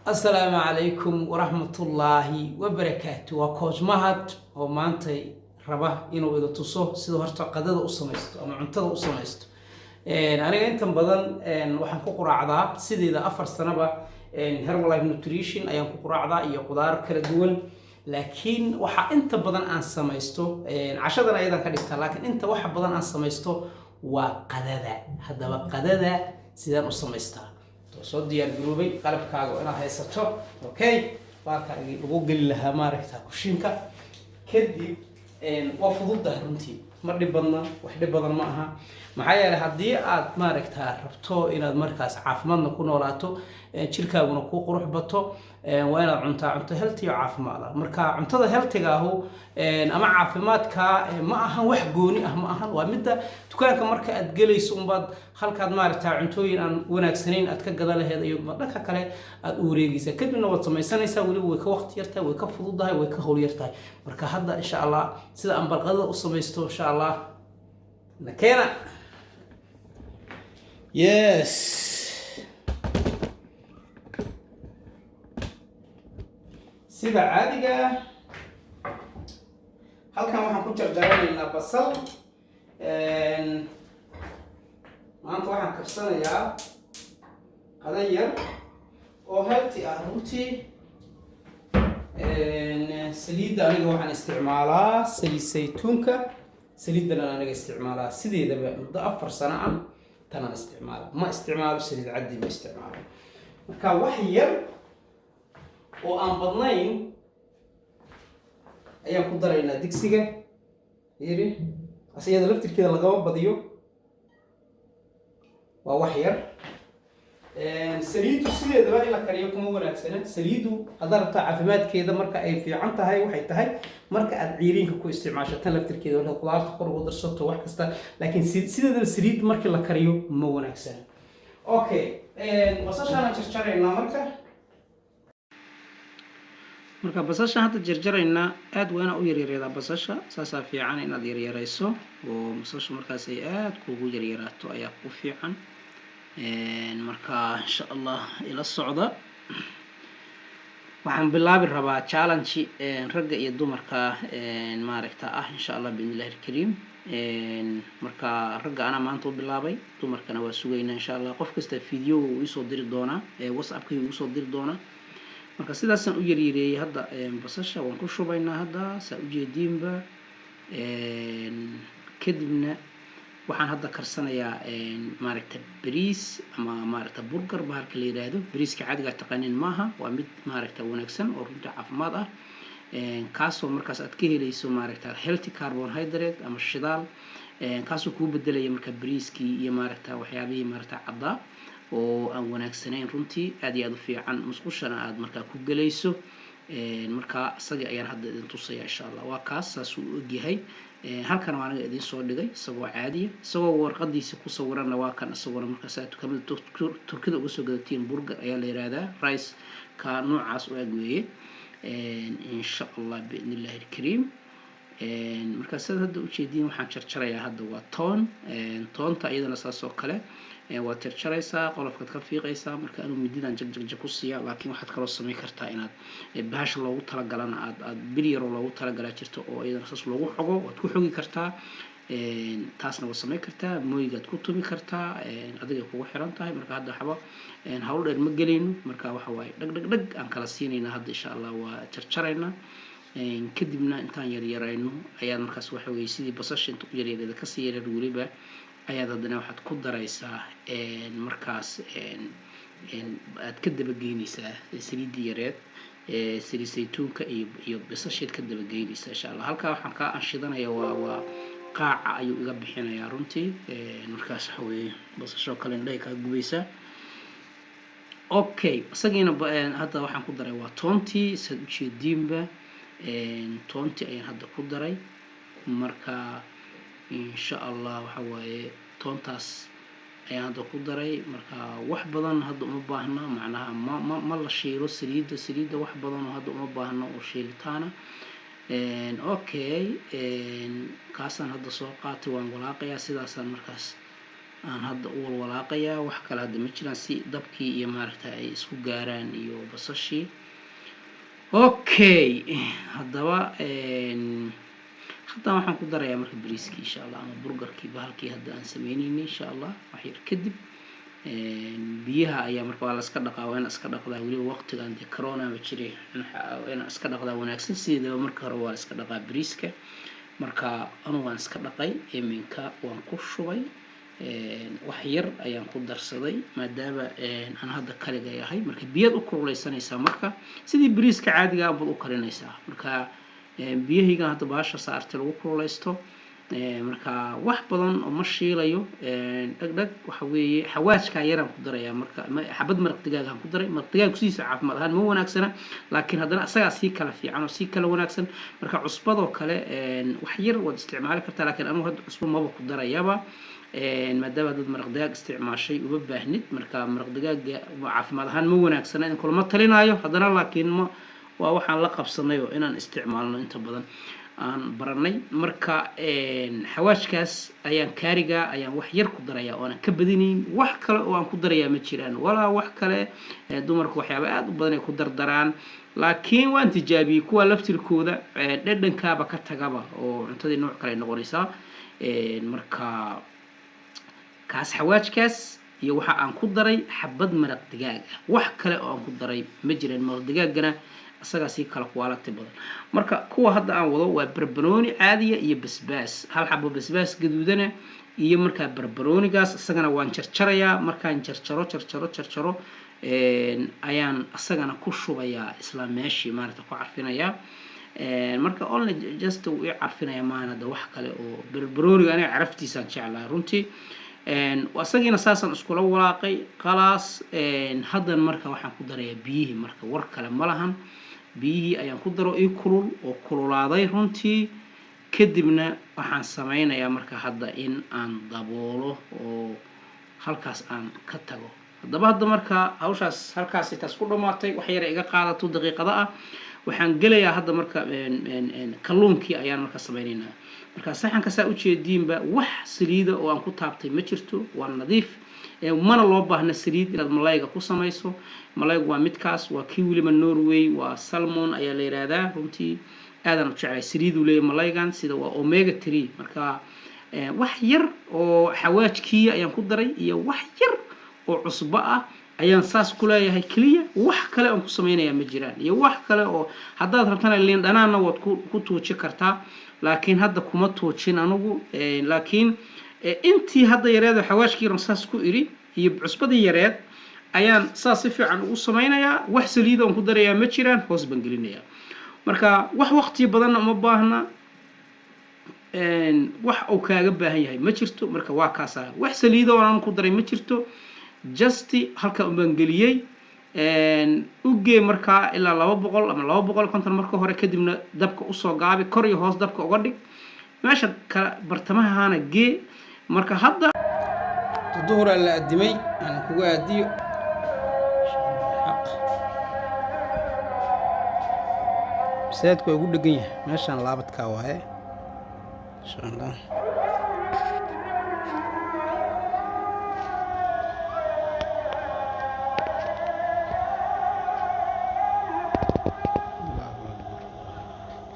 Asalaamu calaykum waraxmatullaahi wabarakaatu. Waa Coach Mahad oo maanta raba inuu ida tuso sida horta qadada u samaysto ama cuntada u samaysto. Aniga intan badan waxaan ku quraacdaa sideeda 4 sanaba Herbalife Nutrition ayaan ku quraacdaa iyo qudaar kala duwan, laakiin waxa inta badan aan samaysto cashadan ayadaan ka dhigtaa, laakiin inta waxa badan aan samaysto waa qadada. Haddaba qadada sidaan u samaystaa? Soo diyaar garoobay qalabkaaga oo inaad haysato, okay, baalkaagii lagu geli lahaa maaragta kushinka. Kadib waa fududahay runtii, ma dhib badna, wax dhib badan ma aha. Maxaa yeelay, haddii aad maaragta rabto inaad markaas caafimaadna ku noolaato, jirkaaguna kuu qurux bato, waa inaad cuntaa cunto healthy oo caafimaad ah. Marka cuntada healthyga ahu ama caafimaadka ma ahan wax gooni ah, ma ahan. Waa midda dukaanka marka aad gelayso unbaad halkaad maaragta cuntooyin aan wanaagsanayn aad ka gada laheed iyo dhanka kale aad u wareegaysaa, kadibna waad samaysanaysaa. Weliba way ka waqti yartahay, way ka fududahay, way ka hawl yartahay. Marka hadda insha Allah sida aan balqadada u samaysto, insha Allah, na keena. Yes, sida caadiga halkan waxaan ku jarjaranaynaa basal. Maanta waxaan karsanayaa qada yar oo healthy ah runtii. Saliidda aniga waxaan isticmaalaa saliid saytuunka. Saliiddan aniga isticmaalaa sideedaba muddo 4 sano ah tanaan isticmaala, ma isticmaalo saliid caddi, ma isticmaalo. Marka wax yar oo aan badnayn ayaan ku daraynaa digsiga yiri, ase iyada laftirkeeda lagama badiyo, waa wax yar. Saliiddu sideedaba in la kariyo kuma wanaagsana. Saliiddu haddaad rabtaa caafimaadkeeda marka ay fiican tahay, waxay tahay marka aad ciiriinka ku isticmaasho, tan laftirkeeda markaad qudaarta kor ugu darsato, wax kasta. Laakiin sideedaba saliid markii la kariyo ma wanaagsana. Okay, basashaana jarjaraynaa. Marka basasha hadda jarjaraynaa, aad waa inaa u yaryareedaa basasha. Saasaa fiican inaad yaryarayso oo basasha markaas ay aad kuugu yaryaraato ayaa ku fiican. Marka insha Allah ila socda. Waxaan bilaabi rabaa challenge ragga iyo dumarka maaragta ah, insha Allah biidn illahi alkariim. Marka ragga anaa maanta u bilaabay, dumarkana waa sugaynaa insha Allah. Qof kasta video uu iisoo diri doonaa, WhatsAppkay igu soo diri doonaa. Marka sidaasaan u yaryareeyey hadda basasha waan ku shubaynaa hadda, saa ujeediinba. Kadibna waxaan hadda karsanayaa maaragta bariis ama maaragta burger, bahalka la yiraahdo. Bariiska caadigaa taqaanin maaha, waa mid maaragta wanaagsan oo runtii caafimaad ah, kaasoo markaas aad ka helayso maaragta healthy carbohydrate ama shidaal, kaasoo kuu bedelaya marka bariiskii iyo maaragta waxyaabihii maaragta caddaa oo aan wanaagsanayn. Runtii aad iyo aad u fiican, musqushana aad markaa ku gelayso. Marka isagii ayaan hadda idin tusaya insha Allah. Waa kaas, saasuu u egyahay. Halkan waa aniga idiin soo dhigay isagoo caadiya, isagoo warqadiisa ku sawiranna waa kan isagoona. Markaas aad dukaamada Turkida uga soo gadatiin, burger ayaa la yihahdaa, rice ka noocaas u eg weeye, insha Allah biidn illahi alkariim. Marka sidaad hadda ujeediin, waxaan jarjarayaa hadda waa toon. Toonta iyadana saas oo kale waad jarjaraysaa, qolofkaad ka fiiqaysaa. Marka anuu mididan jagjagja ku siiya, laakiin waxaad kaloo samayn kartaa inaad bahasha loogu talagalana aad bir yaroo loogu talagalaa jirto oo iyadana saas loogu xogo, waad ku xogi kartaa. Taasna waad samayn kartaa, mooyigaad ku tumi kartaa, adigay kugu xiran tahay. Marka hadda waxba hawl dheer ma gelayno. Marka waxa waaye dhag dhag dhag aan kala siinaynaa hadda insha Allah. Waa jarjaraynaa, kadibna intaan yaryarayno ayaad markaas waxa weye sidii basasha inta u yaryareeda kasii yaryar weliba ayaad haddana waxaad ku daraysaa, markaas aad ka dabageynaysaa saliiddii yareed, saliid saytuunka iyo basasheed ka dabageynaysaa insha Allah. Halkaa waxaan kaa anshidanaya waa qaaca ayuu iga bixinayaa runtii. Markaas waxa weeye basashoo kale indhahay kaa gubaysaa. Okay, isagiina hadda waxaan ku daray waa toontii. Saad ujeediinba, toontii ayaan hadda ku daray. Marka insha Allah waxa waaye toontaas ayaan hadda ku daray. Marka wax badan hadda uma baahna, macnaha ma la shiilo saliidda. Saliidda wax badan oo hadda uma baahna oo shiilitaana. Okay, kaasaan hadda soo qaatay, waan walaaqayaa sidaasaan markaas. Aan hadda u walwalaaqayaa, wax kale hadda ma jiraan, si dabkii iyo maaragta ay isku gaaraan iyo basashii. Okay, haddaba hadda waxaan ku darayaa marka bariiskii, insha Allah, ama burgarkii, bahalkii hadda aan sameyneynay, insha Allah. Wax yar kadib biyaha ayaa marka waa la iska dhaqaa, waa ina iska dhaqdaa. Weliba waqtigan dee corona ba jiray, waa ina iska dhaqdaa wanaagsan. Sideedaba marka hore waa la iska dhaqaa bariiska. Marka anugu waan iska dhaqay, iminka waan ku shubay, wax yar ayaan ku darsaday maadaama aan hadda kaliga yahay. Marka biyaad u kululeysanaysaa, marka sidii bariiska caadiga ah baad u karinaysaa. Marka biyahaygan hadda baasha saartay lagu kululeysto. Marka wax badan oo ma shiilayo, dhag dhag waxa weeye. Xawaajkaa yaraan ku darayaa. Marka xabad maraq digaagaan ku daray. Maraq digaag sidiisa caafimaad ahaan ma wanaagsana, laakiin haddana isagaa sii kala fiican oo sii kala wanaagsan. Marka cusbadoo kale wax yar waad isticmaali kartaa, laakiin anugu hadda cusbo maba ku darayaba, maadaama dad maraq digaag isticmaashay uma baahnid. Marka maraq digaaga caafimaad ahaan ma wanaagsana, in kulama talinaayo haddana, laakiin ma waa waxaan la qabsanay oo inaan isticmaalno inta badan aan baranay. Marka xawaajkaas ayaan kaariga ayaan wax yar ku darayaa oonan ka badinayn. Wax kale oo aan ku darayaa ma jiraan, walaa wax kale. Dumarku waxyaaba aada u badan ay ku dardaraan, laakiin waan tijaabiyey kuwa laftirkooda, dhadhankaaba ka tagaba oo cuntadii nooc kale ay noqonaysaa. Marka kaas xawaajkaas iyo waxa aan ku daray xabad maraq digaag ah, wax kale oo aan ku daray ma jiraan. Maraq digaaggana isagaa sii kala quality badan. Marka kuwa hadda aan wado waa barbarooni caadiya iyo basbaas, hal xabo basbaas gaduudana iyo markaa barbaroonigaas isagana waan jarjarayaa. Markaan jarjaro, jarjaro, jarjaro, ayaan isagana ku shubayaa isla meeshii, maarata, ku carfinayaa. Marka only just uu ii carfinaya maahan hadda wax kale oo barbarooniga aniga caraftiisaan jeclahay runtii. Isagiina saasaan iskula walaaqay, khalaas. Haddan marka waxaan ku darayaa biyihii. Marka war kale ma lahan, biyihii ayaan ku daro ii kulul oo kululaaday runtii. Kadibna waxaan sameynayaa marka hadda in aan daboolo oo halkaas aan ka tago. Haddaba hadda marka hawshaas halkaasi taas ku dhamaatay, wax yara iga qaadato daqiiqada ah. Waxaan gelayaa hadda marka kalluunkii ayaan marka sameynaynaa. Marka saxanka saa ujeediinba wax saliida oo aan ku taabtay ma jirto, waa nadiif. Mana loo baahna saliid inaad malayga ku samayso. Malaygu waa midkaas, waa kii weliba Norway, waa salmon ayaa la yidhaahdaa. Runtii aadaan u jeclay. Saliiduu leeyahy malaygan, sida waa omega 3. Marka wax yar oo xawaajkiya ayaan ku daray iyo wax yar oo cusbo ah ayaan saas ku leeyahay keliya. Wax kale oon ku samaynayaa ma jiraan iyo wax kale oo haddaad rabtana liin dhanaanna waad ku tuuji kartaa, laakiin hadda kuma tuujin anugu. Laakiin intii hadda yareed oo xawaashkii yaron saas ku iri iyo cusbadii yareed ayaan saas si fiican ugu samaynayaa. Wax saliida oon ku darayaa ma jiraan, hoos baan gelinayaa. Marka wax waqti badanna uma baahna, wax uu kaaga baahan yahay ma jirto. Marka waa kaasaa, wax saliida oo aan ku daray ma jirto, just halka baan geliyey. Ugee markaa ilaa 200 ama 250 marka hore, kadibna dabka usoo gaabi, kor iyo hoos dabka uga dhig, meesha kale bartamahana gee. Marka hadda duhuraa la addimay, aan kugu aadiyo xaq. Masaajidku waa igu dhegan yahay, meeshaan laabadkaa waaye, insha Allah. Allahu akbar.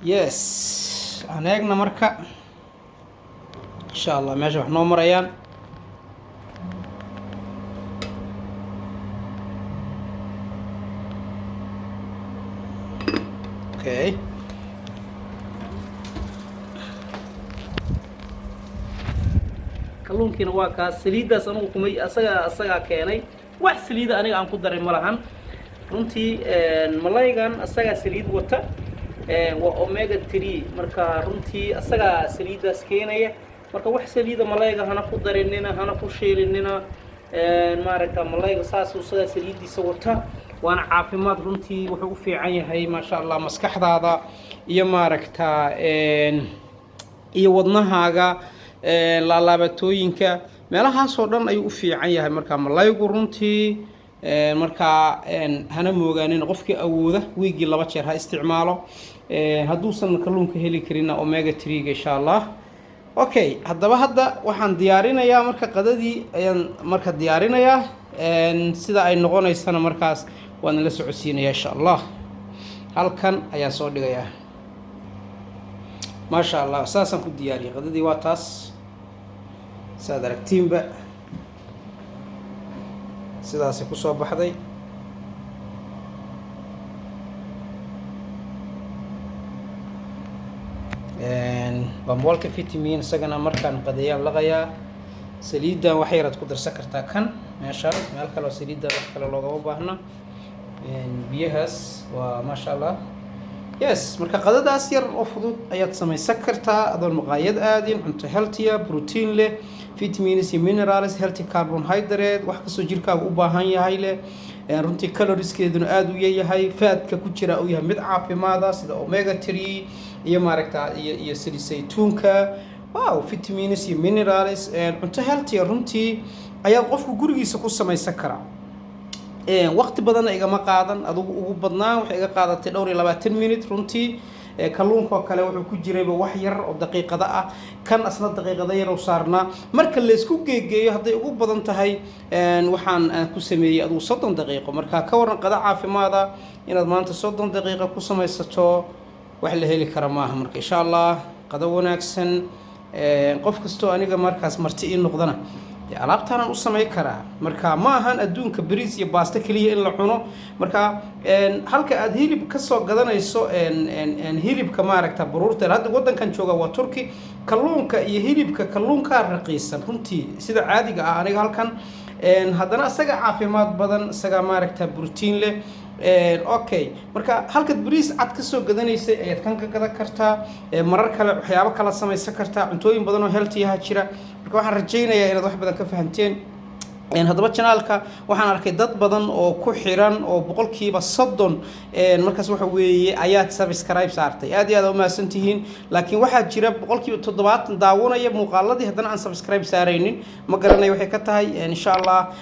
Yes, aan eegna marka, insha Allah, meesha wax noo marayaan. Okay. Kalluunkiina waa kaas. Saliiddaas anugu kumay, asagaa keenay. Wax saliida aniga aan ku daray ma lahan runtii. Malaygan asagaa saliid wata, waa omega 3. Marka runtii asagaa saliiddaas keenaya. Marka wax saliida malayga hana ku darinina, hana ku shiilinina. Maaragta, malayga saas isagaa saliiddiisa wata, waana caafimaad runtii. Wuxuu u fiican yahay, maasha Allah, maskaxdaada iyo maaragta. Iyo wadnahaaga, laalaabatooyinka, meelahaasoo dhan ayuu u fiican yahay. Marka malaygu runtii, markaa hana moogaanin, qofkii awooda wiigii 2 jeer ha isticmaalo. Hadduusan kalluunka heli karinna, omega 3-ga, insha Allah. Okay, haddaba hadda waxaan diyaarinayaa marka qadadii ayaan marka diyaarinayaa. Sida ay noqonaysana markaas waan ila socodsiinayaa, insha Allah. Halkan ayaan soo dhigayaa. Maasha Allah, saasaan ku diyaariyay qadadii. Waa taas, saad aragtiinba, sidaasay kusoo baxday. Waa multivitamin isagana. Markaan qadeeyaan laqayaa. Saliiddan wax yaraad ku darsan kartaa kan meeshaan, meel kale oo saliiddan wax kale loogama baahna. Biyahaas waa maasha Allah. Yes, marka qadadaas yar oo fudud ayaad samaysan kartaa adoon maqaayad aadin. Cunto healthy ah, protein leh, vitamins iyo minerals, healthy carbohydrate, wax kastoo jirkaaga u baahan yahay leh. Runtii calorieskeeduna aada u yahay, fatka ku jira uu yahay mid caafimaada, sida omega 3 iyo maaragta iyo saliid saytuunka. Wow, vitamins iyo minerals, cunto healthy runtii ayaad qofku gurigiisa ku samaysan karaa. Waqti badanna igama qaadan. Adugu ugu badnaan waxay iga qaadatay dhowr iyo 20 minute runtii. Kalluunka oo kale wuxuu ku jirayba wax yar oo daqiiqada ah. Kan asna daqiiqada yar oo saarnaa. Marka laysku geegeeyo, hadday ugu badan tahay, waxaan aan ku sameeyey adugu 30 daqiiqo. Marka ka waran qada caafimaada inaad maanta 30 daqiiqo ku samaysato? Wax la heli kara maaha. Marka insha Allah qado wanaagsan. Qof kastoo aniga markaas marti ii noqdana, dee alaabtaanaan u samay karaa. Marka ma ahan adduunka bariis iyo baasto keliya in la cuno. Marka halka aad hilib ka soo gadanayso, hilibka maaragta baruurta, hadda waddankan jooga waa Turki, kalluunka iyo hilibka kalluunkaa raqiisan runtii sida caadiga ah aniga halkan. Haddana isaga caafimaad badan, isaga maaragta brotiin leh. Okay, marka halkaad bariis cad ka soo gadanaysay ayaad kan ka gadan kartaa. Marar kale waxyaabo kala samaysan kartaa. Cuntooyin badan oo healthy aha jira. Marka waxaan rajaynayaa inaad wax badan ka fahamteen. Haddaba channelka waxaan arkay dad badan oo ku xiran oo 30% markaas waxa weeye ayaad subscribe saartay. Aad iyo aad umahadsan tihiin, laakiin waxaa jira 70% daawanaya muuqaaladii, haddana aan subscribe saaraynin. Ma garanayo waxay ka tahay. Insha Allah,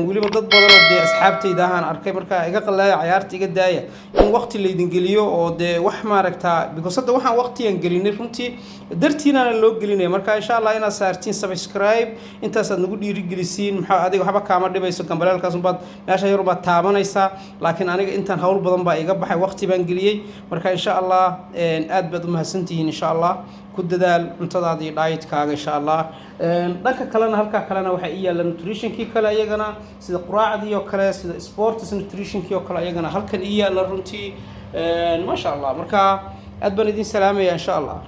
weliba dad badan oo dee asxaabtayda ahaan arkay. Marka iga qalaaya cayaarta, iga daaya in waqti laydin geliyo oo dee wax maaragtaa, because hadda waxaan waqtigan gelinay runtii dartiinaana loo gelinaya. Marka insha Allah inaad saartiin subscribe, intaasaad nagu dhiirigelisiin. Maxaa adiga waxba kaama dhibayso, gambaleelkaas unbaad meesha yar unbaad taabanaysaa, laakiin aniga intaan hawl badan baa iga baxay, waqti baan geliyey. Marka insha Allah aad baad umahadsantihiin. Insha Allah ku dadaal cuntadaada iyo dietkaaga, insha Allah. Dhanka kalena, halkaa kalena waxaa ii yaalla nutritionkii kale iyagana, sida quraacdii oo kale, sida sports nutritionkii oo kale, iyagana halkan ii yaalla runtii, maasha Allah. Marka aad baan idin salaamaya, insha Allah.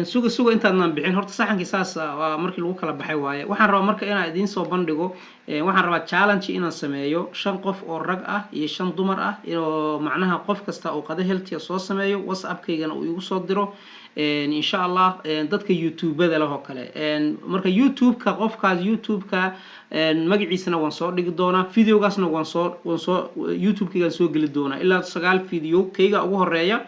Suga, suga, intaadnaan bixin horta saxankii saas waa markii lagu kala baxay waaye. Waxaan rabaa marka inaan idiin soo bandhigo, waxaan rabaa challenge inaan sameeyo, shan qof oo rag ah iyo shan dumar ah, oo macnaha qof kasta uu qado healthy ah soo sameeyo, WhatsAppkaygana uu igu soo diro, insha Allah. Dadka YouTubada leh oo kale, marka YouTube-ka qofkaas YouTube-ka magaciisana waan soo dhigi doonaa, videogaasna waan soo YouTube-kaygaan soo geli doonaa, ilaa 9 video kayga ugu horeeya,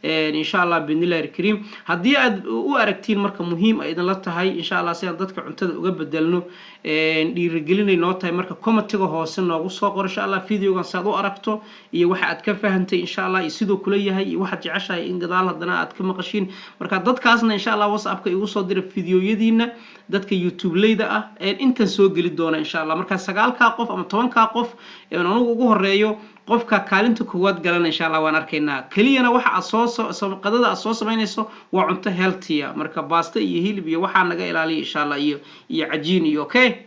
insha Allah, biidnillahi alkariim. Haddii aad u aragtiin marka muhiim ay idinla tahay, insha Allah, si aan dadka cuntada uga bedelno, dhiirigelinay noo tahay. Marka commentiga hoose noogu soo qor, insha Allah, videogan saad u aragto iyo waxa aad ka fahantay, insha Allah, iyo siduu kula yahay iyo waxaad jeceshahay in gadaal haddana aad ka maqashiin. Marka dadkaasna insha Allah WhatsAppka igu soo dira videoyadiina, dadka YouTube-leyda ah, intan soo geli doona, insha Allah. Marka 9-kaa qof ama 10-kaa qof anugu ugu horeeyo, qofka kaalinta koowaad galana, insha Allah, waan arkaynaa. Keliyana waxa aad soo qadada aad soo samaynayso waa cunto healthy ah. Marka baasto iyo hilib iyo waxaa naga ilaaliya, insha Allah, iyo cajiin iyo okay.